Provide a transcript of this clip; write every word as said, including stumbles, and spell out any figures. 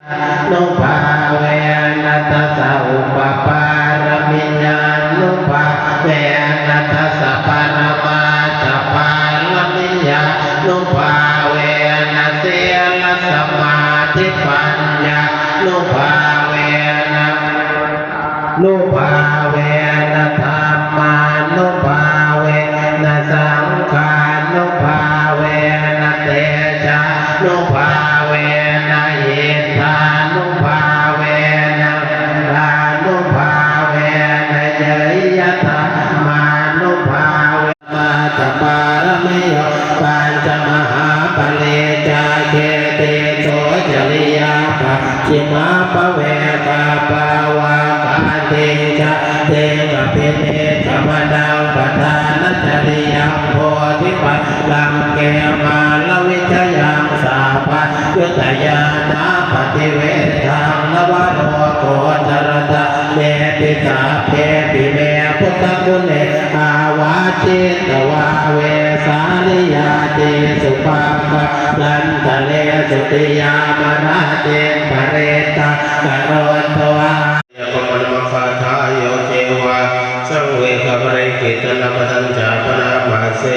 nubhāvena dasa upapāramiyānubhāvena dasa paramatthapāramiyānubhāvena sīlasamādhipaññānubhāvena nubhāvena dhammānubhāvena saṅghānubhāvena tejānubhāvena iddhānubhāvena dānubhāvena ñeyyadhammānubhāvena mātapāramiyo pañca mahāpariccāge tisso cariyā pacchimā pave gabbhāvakkantiṃ jātiṃ abhinikkhamanaṃ padhānacariyaṃ bodhipallaṅke māravijayaṃ sabbaññutañāṇappaṭivedhaṃ navalokuttaradhamme pi sabbepime buddhaguṇe āvajjitvā vesāliyā tīsu pākārantaresu tiyāmarattiṃ parittaṃ karonto ā. Yakkhaṃ brahmagāthā yo ceva saṃvegapalicchedanapatanca bhaṇāma se.